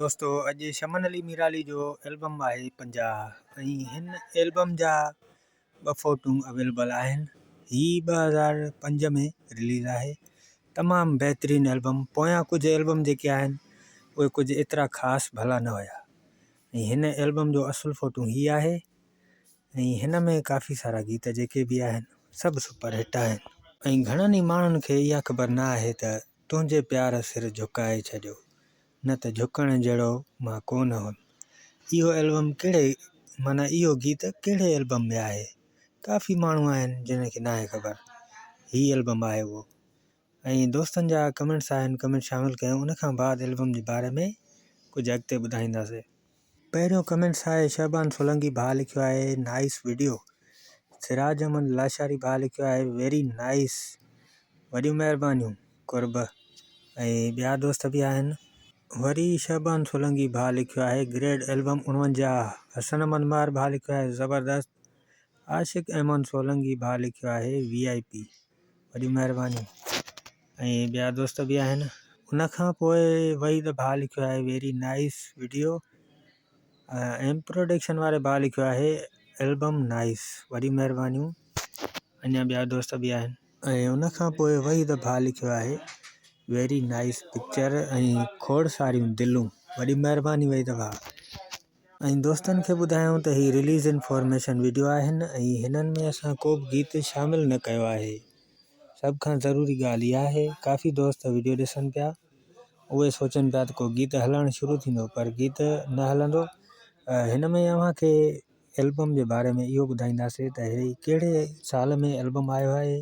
دوستو اڄ شمن علي ميرالي جو البم آهي 50 ۽ هن البم جا ٻه فوٽو اويلبل آهن. هي 2005 ۾ رليز آهي. تمام بهترين البم. پويان ڪجهه البم جيڪي آهن اهي ڪجهه ايترا خاص ڀلا نه هيا ۽ هن البم جو اصل فوٽو هي آهي ۽ هن ۾ ڪافي سارا گيت جيڪي به آهن سڀ سپر هٽ آهن. ۽ گهڻن ئي ماڻهن کي اها خبر نه آهي ته تنهنجي پيار سر جهڪائي ڇڏيو نه ته جهڪڻ جهڙو مان ڪو نه هئم. اهو البم ڪهڙي معنيٰ اهو گيت ڪهڙي البم ۾ آهي؟ ڪافي ماڻهو آهن جن کي ناهي خبر. هي البم آهي اهو. ۽ دوستن جا ڪمينٽس آهن ڪمينٽ شامل ڪيون ان کان بعد البم جي باري ۾ ڪجهه اڳتي ٻڌائينداسين. پهريون ڪمينٽس آهي شعبان سولنگي ڀاء لکيو آهي نائيس وڊيو سراج احمد لاشاري ڀاء لکيو آهي ويري نائيس وڏيون مهربانيون قرب ۽ ٻيا دوست به آهن. وري شعبان سولنگي ڀاء لکيو آهي گريڊ البم 49 حسن احمد مهر ڀاء لکيو آهي زبردست عاشق احمد سولنگي ڀاء لکيو آهي وي آء پي وڏيون مهربانيون ۽ ٻيا دوست به آهن. ان کان پوء وحيد ڀاء لکيو آهي ويري نائيس وڊيو ايم پروڊڪشن واري ڀاء لکيو آهي البم نائيس وڏيون مهربانيون اڃا ٻيا دوست به آهن. ۽ ان کان پوء وحيد ڀاء لکيو آهي ويري نائيس پڪچر ۽ کوڙ ساريون دلون وڏي مهرباني وحيد ڀاء. ۽ دوستن کي ٻڌايون ته هي رليز انفارميشن وڊيو آهن ۽ هنن ۾ اسان ڪو به گيت شامل نه ڪيو آهي سڀ کان ضروري ڳالهه اها آهي ڪافي دوست وڊيو ڏسن پيا اهي سوچن پيا ته ڪو گيت هلڻ شروع ٿيندو پر گيت نه هلندو هن ۾ اوهان کي البم جي باري ۾ اهو ٻڌائينداسين ته هي ڪهڙي سال ۾ البم آيو آهي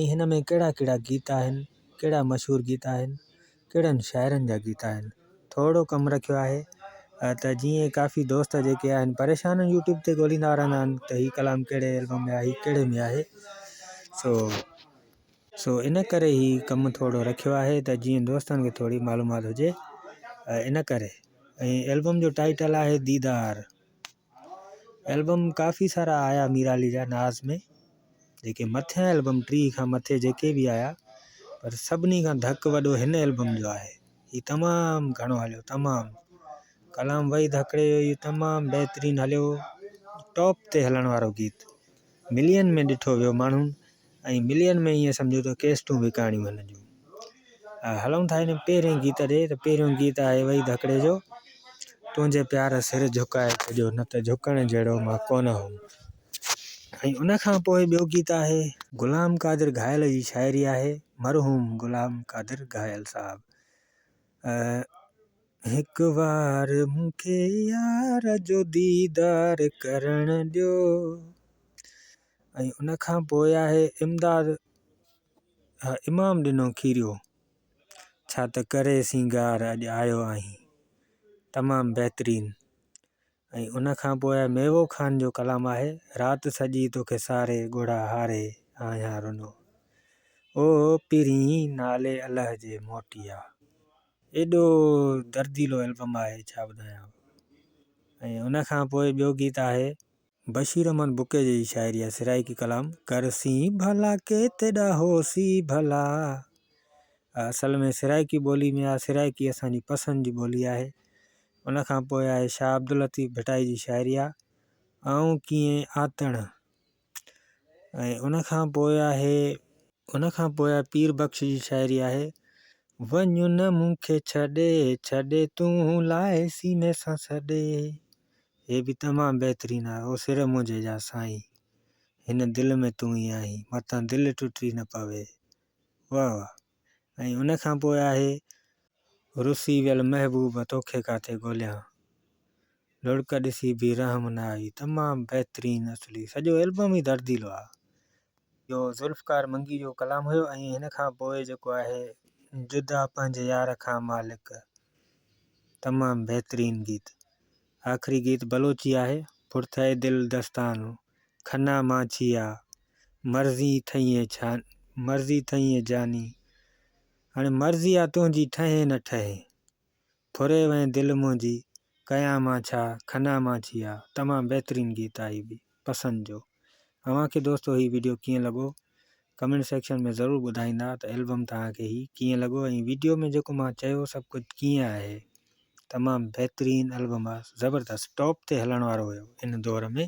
۽ هن ۾ ڪهڙا ڪهڙا گيت آهن ڪهڙا مشهور گيت آهن ڪهڙن شاعرن جا گيت آهن ٿورو ڪم رکيو آهي ته جيئن ڪافي دوست جيڪي آهن پريشان يوٽيوب تي ڳوليندا رهندا آهن ته هي ڪلام ڪهڙي البم ۾ آهي هي ڪهڙي ۾ آهي سو سو ان ڪري هي ڪم ٿورو رکيو آهي ته جيئن دوستن کي ٿوري معلومات هجي ان ڪري ۽ البم جو ٽائيٽل آهي ديدار البم ڪافي سارا آيا ميرالي جا ناز ۾ جيڪي مٿيان البم 30 کان مٿي جيڪي به آيا پر سڀني کان ڌڪ وڏو هن البم جو آهي هي تمام گهڻو هليو تمام ڪلام وحيد هڪڙي جو هي تمام بهترين هليو ٽاپ تي هلڻ وارو گيت ملين ۾ ڏٺو ويو ماڻهن ۽ ملين ۾ ائين سمجهو ته ڪيسٽون وڪاڻيون هن جون. هلون ٿا هن پهرين گيت ڏي ته پهريون گيت آهي وحيد هڪڙي جو تنهنجي پيار سر جهڪائي ڇڏيو نه ته جهڪڻ جهڙو مان ڪونه هوم ۽ ان کان پوء ٻيو گيت آهي غلام قادر گهايل جي شاعري آهي مرحوم غلام قادر گهايل صاحب هڪ وار مون کي يار جو ديدار ڪرڻ ڏيو ۽ ان کان پوء آهي امداد امام ڏنو کيريو ڇا ته ڪري سينگار اڄ آيو آهين تمام بهترين ۽ ان کان پوء ميوو خان جو ڪلام آهي رات سڄي توکي ساري ڳوڙها هاري آهيان رنو او پرين نالي الله جي موٽي آ ايڏو درديلو البم آهي ڇا ٻڌايانو ۽ ان کان پوء ٻيو گيت آهي بشير احمد بڪيجي جي شاعري آهي سرائيڪي ڪلام ڪر سين ڀلا ڪي تيڏا هو سي ڀلا اصل ۾ سرائيڪي ٻولي ۾ آهي سرائيڪي اسان جي پسند جي ٻولي آهي ان کان پوء آهي شاهه عبداللطيف ڀٽائي جي شاعري آهي آئون ڪيئن آتڻ ۽ ان کان پوء آهي ان کان پوء پير بخش جي شاعري آهي وڃ نه مون کي ڇڏي ڇڏي تون لاء سيني سان سڏي هي به تمام بهترين آهي او سر منهنجي جا سائين هن دل ۾ تون ئي آهين متان دل ٽٽي نه پوي واه واه ۽ ان کان پوء آهي رسي ويل محبوب توکي ڪاٿي ڳوليان لڙڪ ڏسي به رحم نه آئي تمام بهترين اصلي سڄو البم ئي درديلو آ. اهو ذوالفقار منگي جو ڪلام هيو ۽ هن کان پوء جيڪو آهي جدا پنهنجي يار کان مالڪ تمام بهترين گيت آخري گيت بلوچي آهي ڦڙٿئي دل دستان کنا مان ڇيا مرضي ٿئين ڇا مرضي ٿئين جاني هاڻي مرضي آ تنهنجي ٺهين نه ٺهين ڦري وئين دل منهنجي ڪيان مان ڇا کنا مان ڇيا تمام بهترين گيت آ هي به پسند جو اوهان کي دوستو هي وڊيو ڪيئن لڳو ڪمينٽ سيڪشن ۾ ضرور ٻڌائيندا ته البم توهان کي هي ڪيئن لڳو ۽ وڊيو ۾ جيڪو مان چيو سڀ ڪجهه ڪيئن آهي. تمام بهترين البم آ زبردست ٽاپ تي هلڻ وارو هيو ان دور ۾.